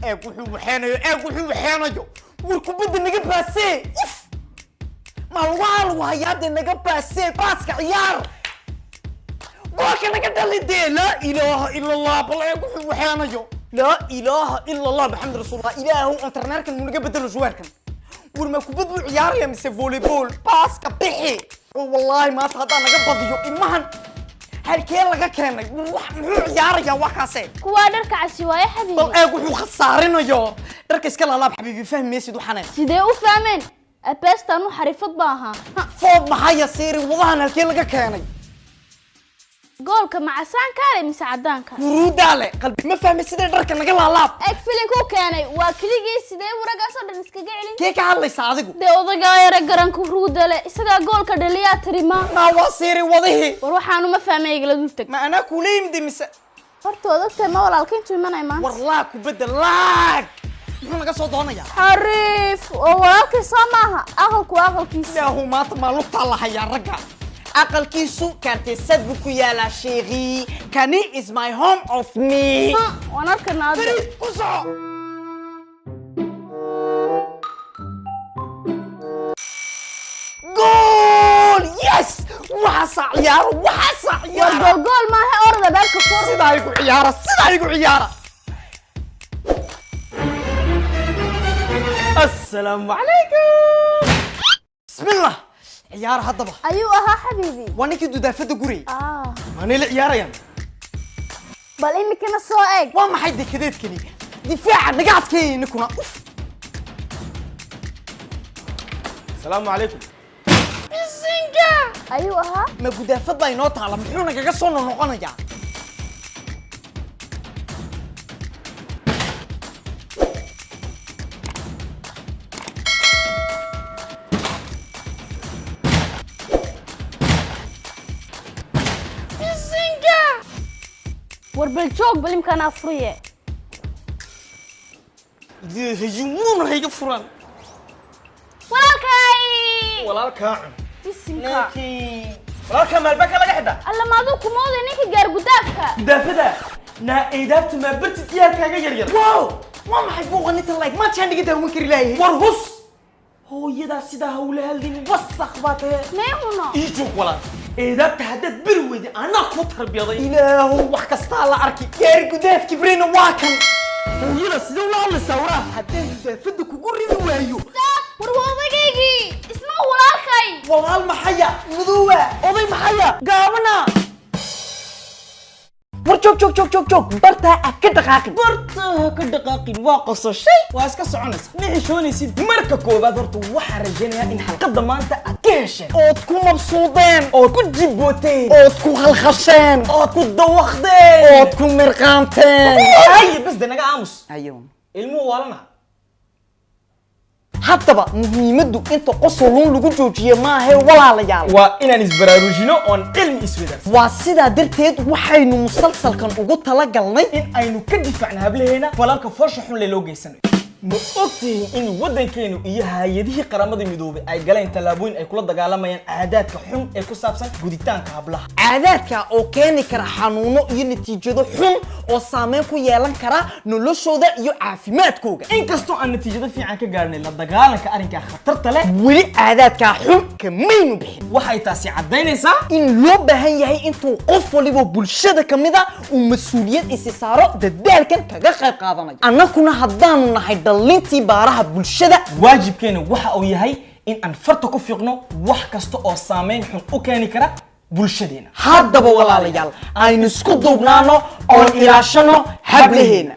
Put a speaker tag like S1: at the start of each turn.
S1: Eeg wuxuu waxeenayo, eeg wuxuu waxeenayo. War kubadda naga baasee. Uf, ma lugaha lagu hayaa dee? Naga baasee, baaska ciyaar, goolka naga dhali dee. Laa ilaaha ila Allah. Bal eeg wuxuu waxeenayo. Laa ilaaha ila Allah, Maxamed rasuulullah. Ilaahu entraîneurkan mu naga bedelo joueurkan. War ma kubad buu ciyaaraya mise volleyball? Baaska bixi. Oo wallaahi maanta haddaan naga badiyo ilmahan, halkee laga keenay? Wax muxuu ciyaarayaa? Wax kaase.
S2: Kuwaa dharka casi waaye.
S1: Bal
S2: xabiibi.
S1: Eeg wuxuu khasaarinayo. Dharka iska laalaab, xabiibi. Fahmi maysid waxaane.
S2: Sidee u fahmeen? Abeestaan u xariifad ba ahaa. Ha,
S1: foob maxaya siiri wadahan? Halkee laga keenay?
S2: Goolka ma casaankaa leh mise caddaanka?
S1: Huruudaa le. Qalbi ma fahmi sidee. Dharka naga laalaab.
S2: Eeg filinka u keenay waa keligii. Sidee buu raggaasoo dhan iskaga celin?
S1: Kee ka hadlaysa adigu?
S2: Dee odagaa yare garanka huruuda leh, isagaa goolka dhaliyaa tiri ma.
S1: Naa waa siiri wadihii.
S2: War waxaanu ma fahmay, igala dul tag.
S1: Ma anaa kuula yimid mise?
S2: Horta odagtay ma walaalka intuu imanay maanta?
S1: War laag kubadda laag. Muxuu naga soo doonayaa?
S2: Xariif oo walaalkay soo maaha, aqalku waa aqalkiisa.
S1: Ilaahu maanta maa lugtaa la hayaa ragga. Aqalkiisu kaarteesad buu ku yaalaa. Sheekhi, kani is my home of me.
S2: Ha, waan arkanaa hadda.
S1: Fariid, ku soco. Gool! Yes, waxaasaa ciyaaro, waxaasaa
S2: War
S1: ciyaara.
S2: Gool gool maaha, orda beelka fur.
S1: Sidaa igu ciyaara, sidaa igu ciyaara.
S3: Asalaamu calaykum.
S1: Bismillah, ciyaara haddaba.
S2: Ayuu ahaa, xabiibi.
S1: Waa ninkii dudaafada gurayay.
S2: Ah.
S3: Maanay la ciyaarayaan?
S2: Bal imikana soo eeg.
S1: Waa maxay dekadeedkani? Difaaca naga adkeeyay ninkuna. Uf.
S3: Asalaamu calaykum.
S1: Bisinka.
S2: Ayuu ahaa.
S1: Ma gudaafad baa inoo taala? Muxuu nagaga soo noqnoqonayaa? Bisinka.
S2: War bal joog, bal imkaan afuriye.
S3: Wuuna hayga furan.
S2: Walaalkay.
S3: Walaalkaa cun.
S2: Bisinka.
S3: Walaalkaa maalbaka laga xidha.
S2: Alla maaduu kumooday ninka gaar gudaafka?
S3: Gudaafada naa eedaabta maa bartid ciyaalkaaga yaryar?
S1: Wow, waa maxay buuqa ninta? Like maajaan dhiga daawan kari laayahay.
S3: War hus, hooyadaa sidaa hawla hadlin, wasakh baa tahe.
S2: Meehuno.
S3: Ii joog walaal, eedaabta haddaad beri weydi anaa kuu tarbiyaday.
S1: Ilaahu, wax kastaa la arki. Gaari gudaaf kibrina waa kan.
S3: Hooyada sidee ula hadlaysaa waraa?
S1: Haddaan gudaafada kugu ridi waayo.
S2: War waa odagaygii, isma walaalkay.
S1: Walaal maxaya? Madoowa oday maxaya? Gaabana. War joog, joog, joog, joog, joog. Bartaa ah ka dhaqaaqin.
S3: Barta ha ka dhaqaaqin. Waa qososhay, waa iska soconaysa, ma xishoonaysid. Marka koowaad horta waxaan rajaynayaa in xalqadda maanta aad ka hesheen,
S1: ood ku mabsuudeen,
S3: ood ku jibooteen,
S1: ood ku khalkhasheen,
S3: ood ku dawaqdeen,
S1: ood ku mirqaanteen.
S3: Haye, bas de naga aamus.
S1: Ayo.
S3: Ilmuhu waalana.
S1: Haddaba muhiimaddu inta qosolun lagu joojiye maahe, walaalayaal.
S3: Waa inaan isbaraarujino oon cilmi iswadaarsan.
S1: Waa sidaa darteed waxaynu musalsalkan ugu talagalnay
S3: in aynu ka difaacno hablaheena falalka foosha xun le loo geysanayo. Ma ogtihiin in waddankeenu iyo hay-adihii Qaramada Midoobay ay galeen tallaabooyin ay kula dagaalamayaan caadaadka xun ee ku saabsan guditaanka hablaha?
S1: Caadaadka oo keeni kara xanuuno iyo natiijado xun oo saameyn ku yeelan kara noloshooda iyo caafimaadkooga.
S3: Inkastoo aan natiijado fiican ka gaarnay la dagaalanka arrinkaa khatarta leh,
S1: weli caadaadkaa xun kamaynu bixin.
S3: Waxay taasi caddaynaysaa
S1: in loo baahan yahay intuu qof waliba bulshada ka mid a uu mas-uuliyad isi saaro, dadaalkan kaga qayb qaadanayo. Annaguna haddaanu nahay dhallintii baaraha bulshada,
S3: waajibkeena waxa uu yahay in aan farta ku fiiqno wax kasta oo saameyn xun u keeni kara bulshadeena.
S1: Haddaba walaalayaal, aynu isku duubnaano oon ilaashano hablaheena.